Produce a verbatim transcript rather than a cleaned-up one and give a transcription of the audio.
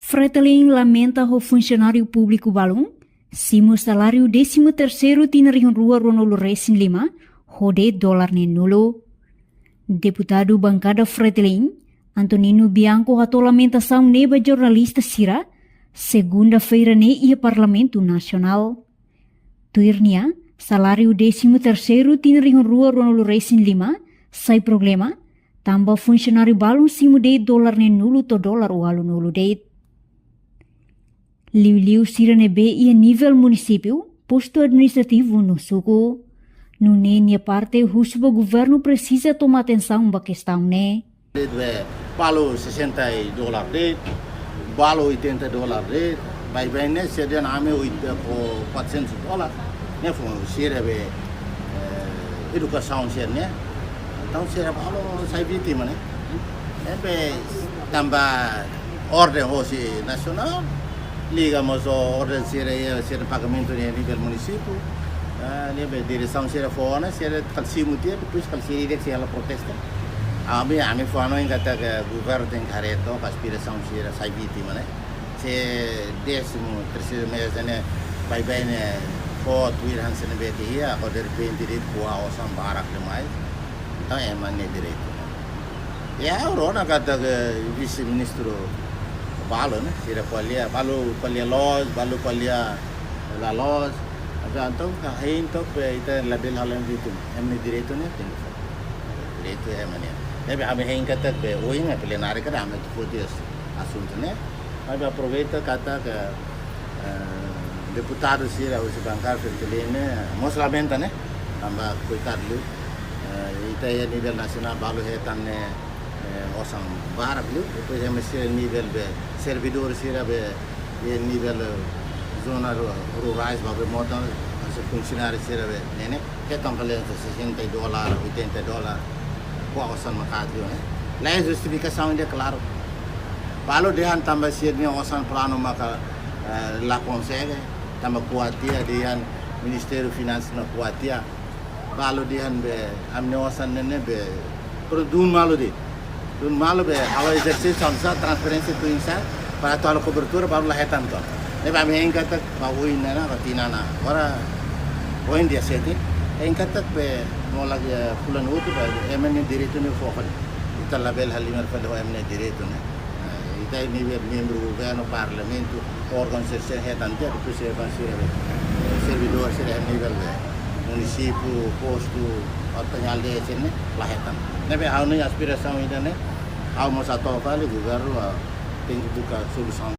Fretilin lamenta ho funsionáriu públiku balun simu saláriu désimu terseiru tinan rihun rua ruanulu resin lima ho de'it dolar neen nulu. Deputadu bankada Fretilin, Antonino Bianco, hato'o lamentasaun ne'e ba jornalista sira segunda-feira ne'e iha Parlamentu Nasionál. Tuir nia, saláriu désimu terseiru tinan rihun rua ruanulu resin lima sai problema tanba funsionáriu balun simu de'it dolar neen nulu to'o dolar ualu nulu de'it. Liuliu sira ne'ebé iha nivel munisípiu, postu administrativu no suku. Nune'e nia parte husu ba governu presiza toma atensaun ba kestaun ne'e. De'it be balu sesenta dolar de'it, balu oitenta dolar de'it, baibain ne'e sira dehan ami oit-, ko quatrocentos dolar, ne'e fó sira be, eh, edukasaun sira ne'e. Entaun sira balu sai vítima ne'e. Ne'ebé tanba orden hosi nasionál, liga mós ho orden sira, sira pagamentu iha nivel munisípiu. Ah, ne'ebé diresaun sira fó ona, sira kal simu tiha, depois kal sira ida sira la protesta. Ami, ami fó ona, hanoin katak governu tenke haree took aspirasaun sira sai vítima ne'e. Se désimu terseiru mês ne'e baibain ne'e fó tuir hanesan ne'ebé ke iha, agora derrepente de'it ko'a osan barak demais. Entaun ema nia direitu. Ya, rona katak vise-ministru balu ne'e, sira ko'alia, balu ko'alia loos, balu ko'alia la loos. Entaun, entaun ka hein took be ita labele halo vítima. Ema nia direitu ne'e tenke fó. Direitu ema nian. Ne'ebé ami hein katak be ohin iha plenária karik ami atu foti asuntu ne'e. Ami aproveita katak, eh, deputadu sira husi bankada Fretilin ne'e mós lamenta ne'e, tanba koitadu liu. Eh, ita iha nivel nasionál balu hetan ne'e, eh, osan barak liu, depois ema sira nivel be servidór sira be iha nivel, eh, zona ru-, rurais balu be mota, mós funsionáriu sira be ne'e ne'e hetan fali sesenta dolar, oitenta dolar, ko'a osan maka atu ne'e. La'ós justifikasaun ida klaru. Balu dehan tanba sira-nia osan planu maka, eh, la konsege, tanba ko'a tiha, dehan Ministériu Finansas ne'e ko'a tiha. Balu dehan be ami-nia osan ne'e ne'e be, pero dun malu de'it. Dun malu be halo ezersísiu hanesan transferénsia tuin sa'e, para atu halo kobertura balu la hetan took. Ne'ebé ami hein katak ba oin ne'e ona, ba tinan ona. Agora oin dia sete, hein katak be molok, eh, fulan hotu be ema nia direitu ne'e fó fali. Ita labele halimar fali ho ema nia direitu ne'e. Eh, ita nivel membru governu, parlamentu, órgaun sira hetan tiha, depois sira be, eh, servidór sira nivel be munisípiu, postu, atau aldeia sira ne'e la hetan. Ne'ebé ha'u-nia aspirasaun ida ne'e, ha'u mós hato'o fali governu, ah, tenke buka solusaun